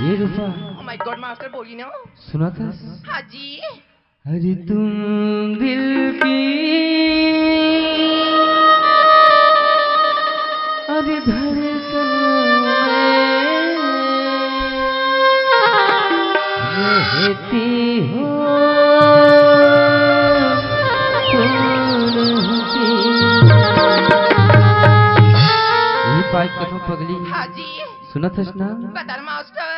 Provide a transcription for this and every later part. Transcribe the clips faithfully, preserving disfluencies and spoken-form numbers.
ये रूपा, Oh my God, master बोली ना। सुना था? हाँ जी। अरे तुम दिल की, अरे धड़कन में रहती हो तुम की। ये पाई कथों पगली। हाँ जी। सुनत हस ना? बता मास्टर।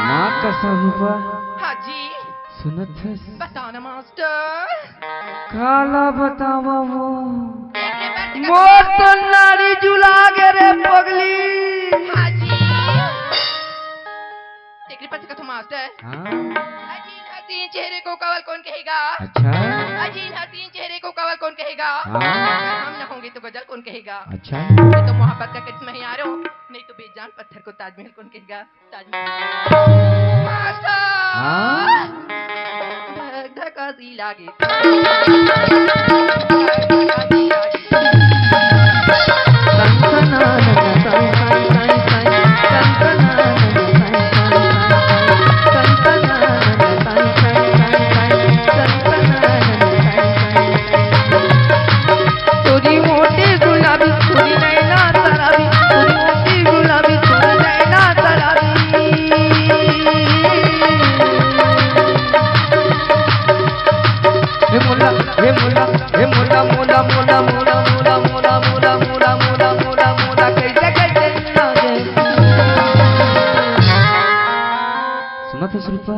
माँ कसम बा। हाँ जी। सुनत हस? बता ना मास्टर। काला बतावा वो। मोर तो नाड़ी जुला गे रे पगली। हाँ जी। पति कथो मास्टर। हाँ। अजीन हसीन चेहरे को कवल कौन कहेगा? अच्छा। अजीन हसीन चेहरे को कवल कौन कहेगा? हाँ। अगर हम न होंगे तो गजल कौन कहेगा? अच्छा। ये तो मोहब्बत का करिश्मा है यारो, नहीं तो बेजान पत्थर को ताजमहल कौन कहेगा? ताजमहल। मास्टर। हाँ। धक धक सी लागे। तोरी ओटे गुलाबी, तोरी नैना शराबी, तोरी ओटे गुलाबी, तोरी नैना शराबी। हे मोला, हे मोला, हे मोला, मोला, कैसे, कैसे लागे। सुना था सुरपा?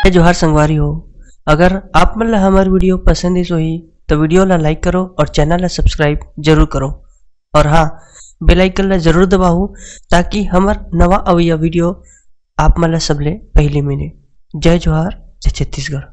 जय जोहार संगवारी हो, अगर आप मन ला हमर video पसंद आइस होही, तो video ला like करो और channel ला subscribe जरूर करो। और हाँ, bell icon ला जरूर दबाओ, ताकि हमर नवा अवइया video आप मन ला सबले पहली मिले। जय जोहार, जय छत्तीसगढ़।